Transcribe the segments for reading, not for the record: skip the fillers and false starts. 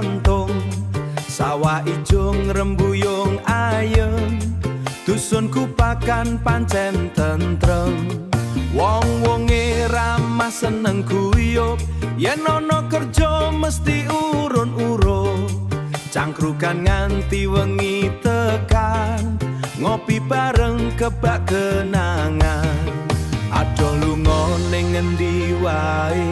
jantung. Sawah ijo ngrembuyung ayem, dusun Gupakan pancen tentrem. Wong-wonge ramah, seneng guyub, yen ana kerja mesti urun-urun. Cangkrukan nganti wengi tekan, ngopi bareng kebak kenangan. Adoh lunga ning ngendi wae,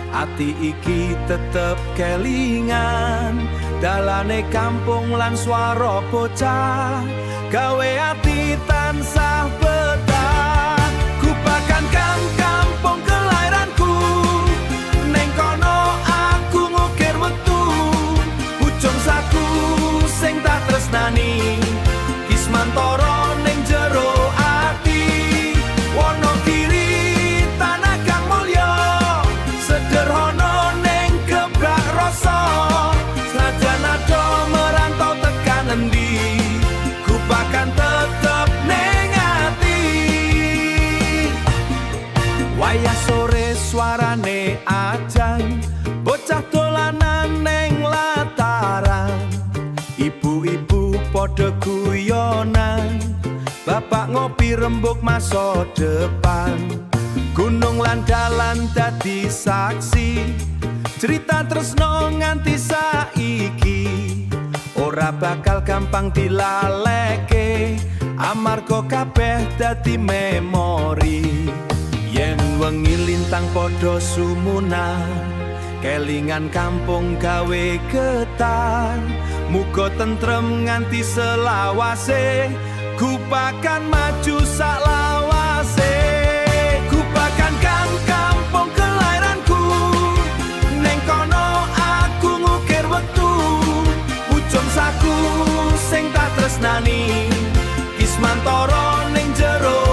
ati iki tetep kelingan. Dalane kampung lan swara bocah gawe ati tansah betah. Gupakan kang kampung kelairanku, ning kono aku ngukir wektu. Ujung saku sing tak tresnani, Kismantoro ning jero ati. Wonogiri tanah kang mulya, sederhana ning kebak rasa. Senajan adoh merantau tekan endi, Gupakan tetep ning ati. Wayah sore suarane ajan, bocah dolanan ning lataran. Ibu-ibu padha guyonan, bapak ngopi rembug masa depan. Gunung lan dalan dadi saksi cerita tresno nganti saiki. Ora bakal gampang dilaleke, amarga kabeh dadi memori. Yen wengi lintang padha sumunar, kelingan kampung gawe getar. Muga tentrem nganti selawase, Gupakan maju saklawase. Gupakan kang kampung kelairanku, ning kono aku ngukir wektu. Ujung saku sing tak tresnani, Kismantoro ning jero.